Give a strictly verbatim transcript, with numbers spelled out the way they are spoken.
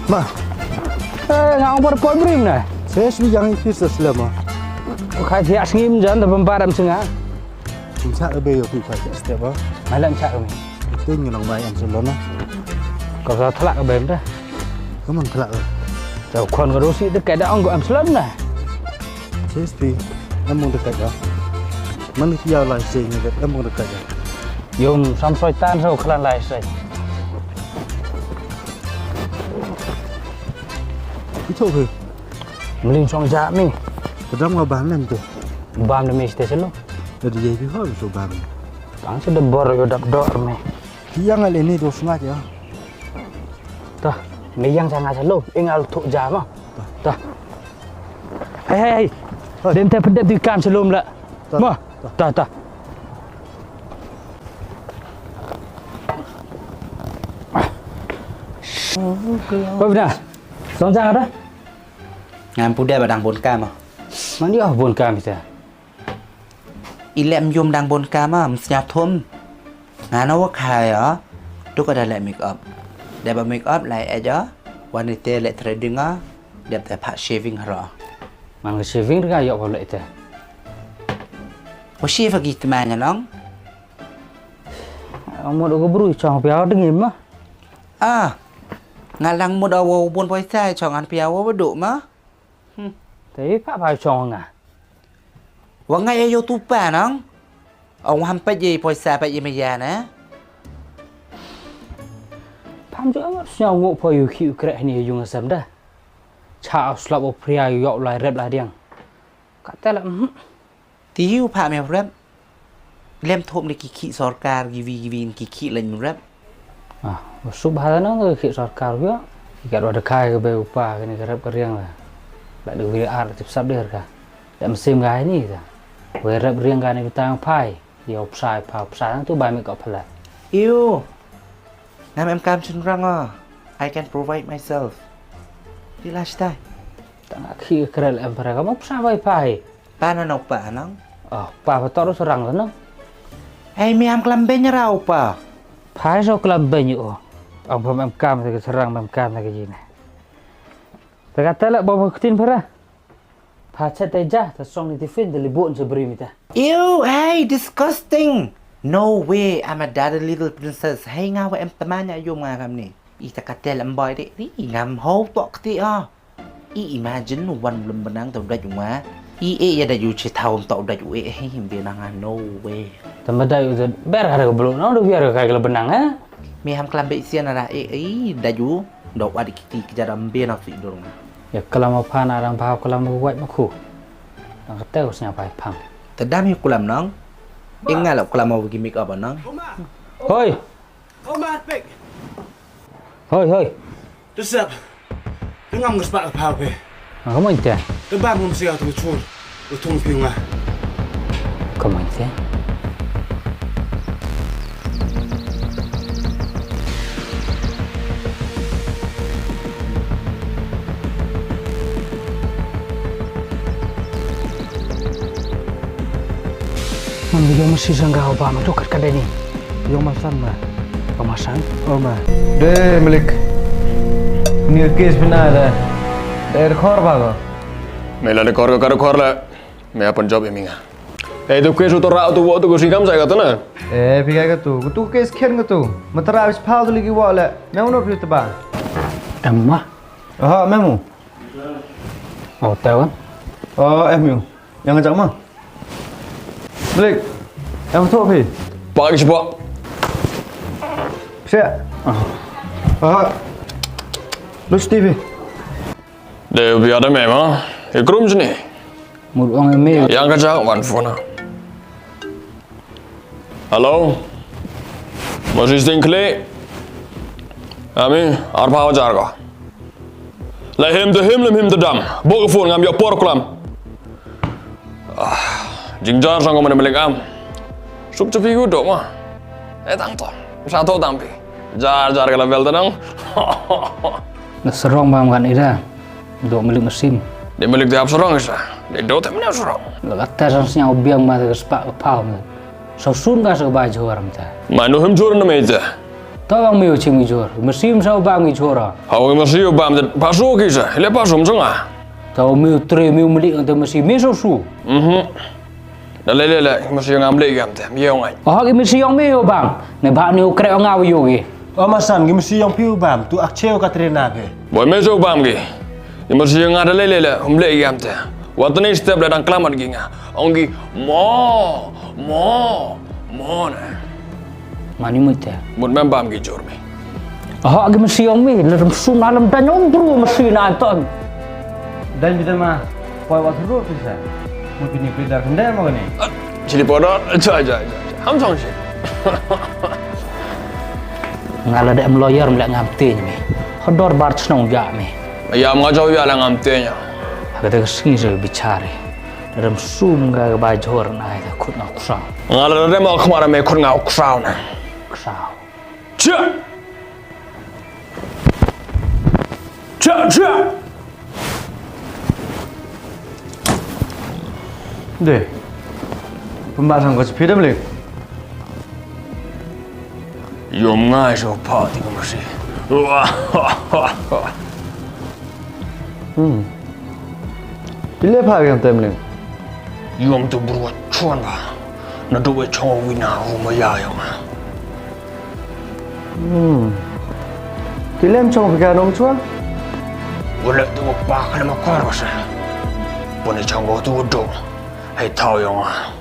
Ma. Eh, nga ong por por brim na. Saya sih yang itu seslama. Khai thiah sngi mynjan da pynparam snga. Kum sa ka bei ïa phi pha step ba. Malam sa ka mi. Itu ngi nang bai am salon na. Kau sa thlak ka bei mynta. Ka man thlak ka. Sa khon ka dosi te ka da ong ko am salon na. Sis phi. Am mong dekat ka. Man ki ïa lai sei ngi am mong dekat ka. Yum sam soi tan sa khlan lai sei. Itu phi. Mling song ja mi. Kedam nga ban lem tu. Bam de mi ste selo. Jadi jadi phi ha so bam. Tang sa de bor yo dap dor mi. Ki yang ale ni dos nga ja. Tah, me yang sa nga selo, ingal thuk ja ma. Tah. Hei hei hei. Hoi. Dem te pendep di kam selo mla. Tah. Ma. Tah. Tah tah. Hoi bna. Song jang ada? Ngam pude ba dang bun kam. Mandi ah bun kam ita. I lem yum dang bun kam am sñiaw thum. Nga na wa khai a. Tu ka da leh make up. Dep ba make up lai e ja. Wan ite leh threading a. Dep te phah shaving hra. Man ka shaving ri nga yok ba leh ite. Wa shave ki tma nya nong. Mut ka bru chong pia ding im ma. Ah. Nga lang mut a wa bun poisa chong an pia wa ba duk ma. Hmm. Te pha pha chong nga. Wa nga ya yo tu pa nang. Ong ham pa ye poisa pa ye maya na. Pham ju nga sñiaw ngu pho yu khi u kreh ni yu nga sem da. Cha u slap u pria yu yok lai rep lai diang. Ka te la. Hmm. Ti yu pha me rep. Lem thop ni ki khi sorkar ki vi ki vi ki khi lain rep. Ah, u sub ha na ki khi sorkar yu. Ki ka da khai ka be u pa ka ni ka rep ka riang la. La de vi ar tip sap der ka. Lem sim ga ni ta. We rep riang ga ni bitang phai. Yo psai pha psai tu bai me ka phala. Yu. Ngam em kam chynrang a. I can provide myself. Di la stai. Tang khi krel em para ka mo psai bai phai. Pa na nau pa nang. Oh, pa pa toru serang tu nang. Hei mi am klam beny rau pa. Pa so klam beny o. Ang pam em kam ta ke serang em kam ta ke jine. Ta kata la bawa ketin para. Pa chat ta ja ta song ni tifin ta libut se beri mita. Ew, hey, disgusting. No way, I'm a daddy little princess. Hey nga wa em temanya yum nga kam ni. I ta kata la em boy de. Ri ngam hau tok ti ah. I imagine wan lem benang tau daj uma. I e ya daj u che tau tau daj u e he him benang ah, no way. Tama daj u ber ka belu nang du biar ka kai lem benang eh. Mi ham klam be sian ara e e daj u. Dau wad kiti kejar am benang si dur nga. Ya klam apa na rang ba klam waj maku. Nang kata u snya pai pang. Tedam ya klam nang. Ingat lah klam wagi make up nang. Hoi. Hoi hoi. Te sep. Te ngam ngi spah ka phaw phi. Nga ka mon te. Te bam ngam sia tu chur. U thung phi nga. Ka mon te. Mam video mesti sangga obama tu kat kadeni. Yo masan ma. Yo masan. Oh ma. De milik. Ni kes bina da. De khor ba ko. Me la de khor ko kar khor la. Me apan job imi nga. Eh tu kes uto ra tu wo tu ko singkam sa ka tu na. Eh pi ka tu. Tu kes khen ka tu. Matra bis phal tu lagi wa le. Me uno pi tu ba. Damma. Aha memu. Oh tahu kan. Oh eh miu. Yang ngajak ma. Balik. Em thok phi. Pak ki sepak. Siap. Ah. Lus T V. Dei biar ada memang. Ikrum sini. Mut ong eme. Yang kacang wan phone. Hello. Moses Dinkley. Ami arphaw hajar ka. La him te him lem him te dam. Bok phone ngam yok por klam. Ah, jingjar sang ko mane melek am. Sup chepi ku dok ma. Eh tang to. Sa to tang pi. Jar jar ka level tenang. Na serong bam kan ida. Dok melek mesin. Dia melek dia serong isa. Dei do te mne sura. La ka ta sang sñiaw biang ma te ka spah ka phaw me. Sa sun ka sa ka ba jhur am te. Ma no hem jhur na me te. To bang me u chim ki jhur. Masi em sa u bam ki jhur. Ha u masi u bam te. Pasu ki sa. Le pasu mjong a. To me u tre me u mlik te masi me sa su. Mhm. Da le le le masi ngam le gam te. Me u ngai. Oh ki masi yong me u bam. Ne ba ne u kre nga u yogi. O masan, ki masi yong phi u bam, tu ak cheu Katrina phi. Boi me jo bam ki. Ki masi yong nga da lei lei le, um le yam te. Wat ni step le dang klamat ki nga. Ong ki mo, mo, mo ne. Mani mui te. Mut mem bam ki jur mi. Oh, ki masi yong mi, le rum sum alam dan yong bru masi na ton. Dan bida ma, poi wat ru pisa. Mut pini pidar kende mo ni. Chili powder, cha cha cha. Ham song shi. Nga la dei em lawyer em leh ngam tieng me. Hodor bar chnong ïa me. Ïa nga jaw ïa la ngam tieng ïa. Ha ka dei ka sngi sa bichar. Rem sum nga ka bai jhor na ai ka khut nga kusau. Nga la dei ma khmar me khut nga kusau na. Kusau. Cha. Cha cha. De. Pynbah sang ko chi phi da mling. Yom ngai so pha ti ko masi. Hmm. Ile pha yang tem mling. Yom tu bru chuan ba. Na do we chong wi na ru ma ya yom. Hmm. Ki lem chong phi ka nom chua? Wala tu ba ka lem kor ba sa. Pone chong go tu do. Hai thau yong a.